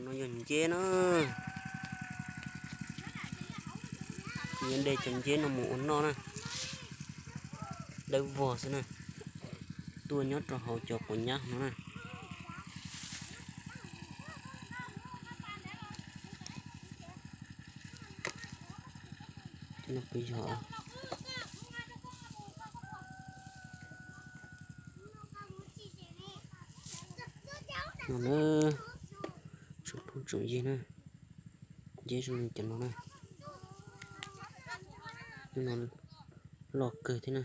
No yog nceb na. Kuv yuav de cov nceb no mus ua noj na. Dawb vog xwb na. Tuaj nyob rau hauv cov quav nyab no na. No puas yog? No na, tsoom phooj tsoom ywg na, nceb zoo li cov no na. No loj kawg thiab na.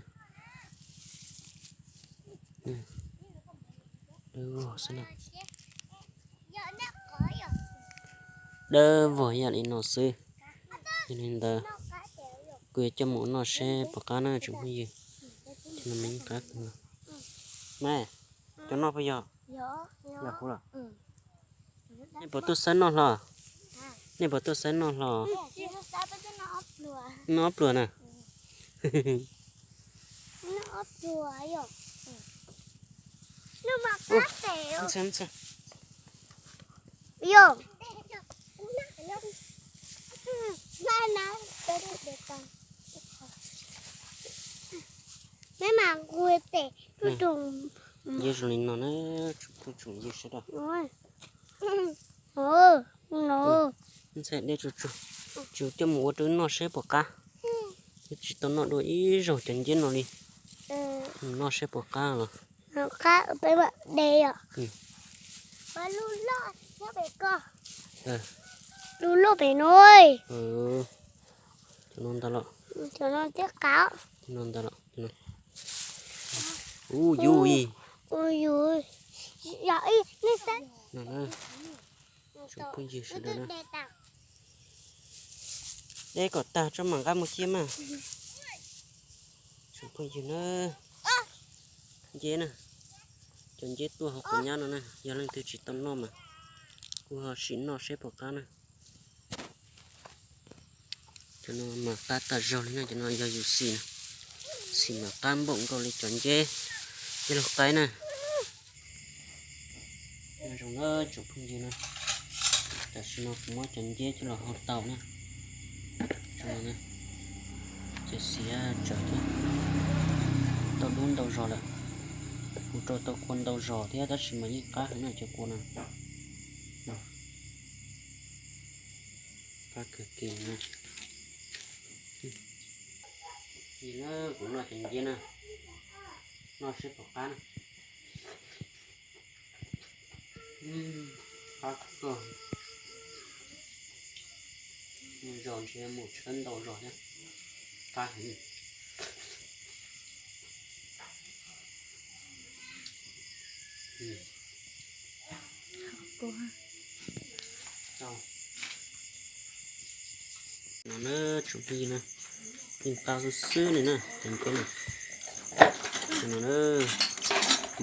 Dawb vog xwb na. Dawb vog ib yam li no xwb. Yog li ntawd, kuv yuav coj mus ua noj seb puas qab na tsoom phooj ywg. Cov no mas yeej qab kawg. Mas, cov no puas yog? Yog kuv los? Nej puas tuaj xawb noj hlo? Nej puas tuaj xawb noj hlo? Noj ob pluas na. Nceb zoo li no na, tsoom phooj tsoom ywg sawv daws. Ntxhais de tsuag tsuag, tsis coj mus ua rau noj seb puas qab. Twb tsis tau noj dua ib zaug cov nceb no li. Mus noj seb puas qab los. Lub loj pem no. Cov no ntag los. Cov no ntag los. Ub, yus. Tsoom phooj ywg sawv daws na, de kom tag tso mam nqa mus cia mas. Tsoom phooj ywg na, nceb na, cov nceb tuaj hauv quav nyab no na, yog leej twg tsis tau noj mas kuj ho sim noj seb puas qab na. Cov no mas qab tag zog li na, cov no yog yus xim na, xim mas qab npaum nkaus li cov nceb, nceb laug qaib na. Nyob zoo na tsoom phooj ywg na, tam sim no kuv muab cov nceb coj los hau tau na. Cov xiav tsawv thiab, tau dub ntau zog lawm. Kuv rau tau kua ntau zog thiab tab sis mas yeej qab heev na cov kua no. Qab kawg kiag na. Kuv noj cov nceb na, noj seb puas qab na. Qab kawg. Zog ntshe mus tshawb ntau zog thiab. Qab heev. No na tsoom phooj ywg na, yeej qab xwb xwb li na cov nceb no. No na,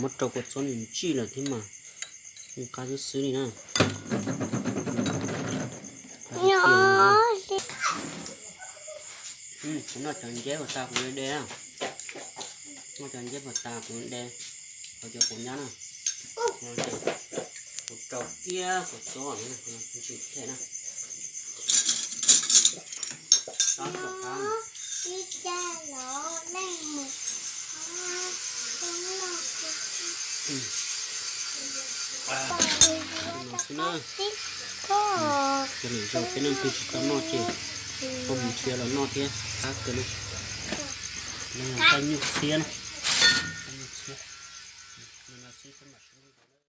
muab rau kua txob ntsij lawm thiab mas yeej qab xwb xwb li na. Kuv noj cov nceb puas tas kuv de, noj cov nceb puas tas kuv de, kuv cov kuv nyab na, kuv rau kiag kua txob ntsis thiab na. Xwb na, cov lwm zaus peb leej twg tsis tau noj ces koj mus nrhiav los noj thiab qab kawg li. Noj yog nqaij nyuj txhiab na.